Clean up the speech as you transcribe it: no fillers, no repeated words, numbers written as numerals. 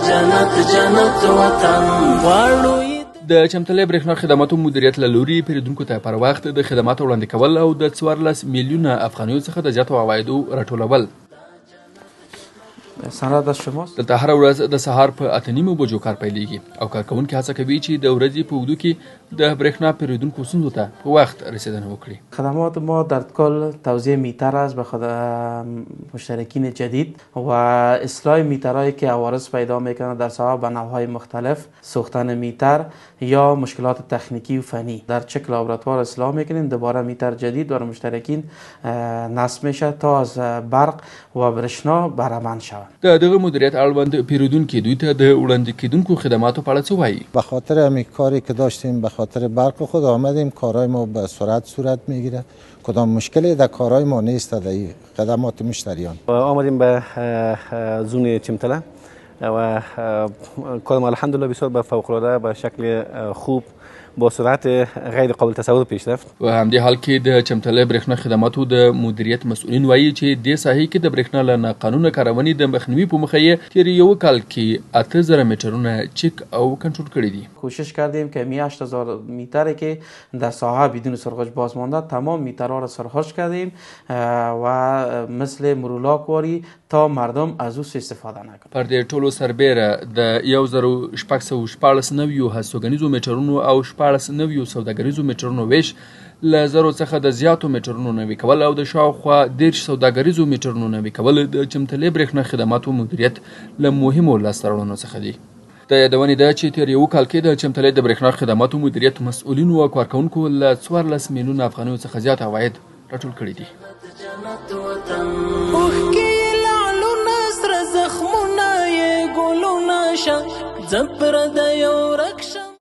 جنت جنت وطن غواړو. د چمتلې برېښنا خدماتو مدیریت له لوري پیرودونکو ته پر وخت د خدماتو وړاندې کول او د 14 میلیونه افغانیو څخه د زیاتو عوایدو راټولول. سند از شماست. دلته هره ورځ د سهار په 8:30 بجو کار پیلېږي او کارکوونکي هڅه کوي چې د ورځې په اوږدو کې د برېښنا پیرودونکو ستونزو ته په وخت رسیدنه وکړي. خدمات ما در کل توزیع میتر است به خود مشترکین جدید و اصلاح میترهایی که عوارض پیدا میکنه در ساحه به نوعهای مختلف، سوختن میتر یا مشکلات تکنیکی و فنی، در چک لابراتوار اصلاح میکنیم، دوباره میتر جدید برای مشترکین نصب میشه تا از برق و برشنا بهره مند شوند. د دغه مدیریت اړوند پیرودونکي دوی ته د وړاندې کېدونکو خدماتو په اړه څه وایي؟ به خاطر همین کاری که داشتیم، به خاطر برق خود آمدیم، کارهای ما به سرعت صورت میگیره، کدام مشکلی در کارهای ما نیست در خدمات مشتریان. آمدیم به زون چمتله و کار ما الحمدلله بسیار به فوق العاده به شکل خوب با سرعت غیر قابل تصور پیش رفت. په همدې حال کې د چمتله برېښنا خدماتو د مدیریت مسؤلین وایي چې دې ساحې کې د برېښنا له ناقانونه کارونې د مخنیوي په موخه یې تېر یو کال کې 8000 میټرونه چک او کنټرول کړي دي. کوشش کردیم که می 8000 میتر که در ساحه بدون سرخوش باز مانده تمام میترها را سرخوش کردیم و مثل مرولاک واری تا مردم از او استفاده نکنند. پر دې ټولو سربېره د 1616 نویو هستوګنیزو میټرونو او 14 نویو سوداګریزو میټرونو ویش، له 1000 څخه د زیاتو میټرونو نوي کول او د شاوخوا 30 سوداګریزو میټرونو نوي کول د چمتلې برېښنا خدماتو مدیریت له مهمو لاسته راوړنو څخه دي. د یادونې ده چې تېر یو کال کې د چمتلې د برېښنا خدماتو مدیریت مسؤلینو او کارکوونکو له 14 میلیونه افغانیو څخه زیات عواید راټول کړي دي.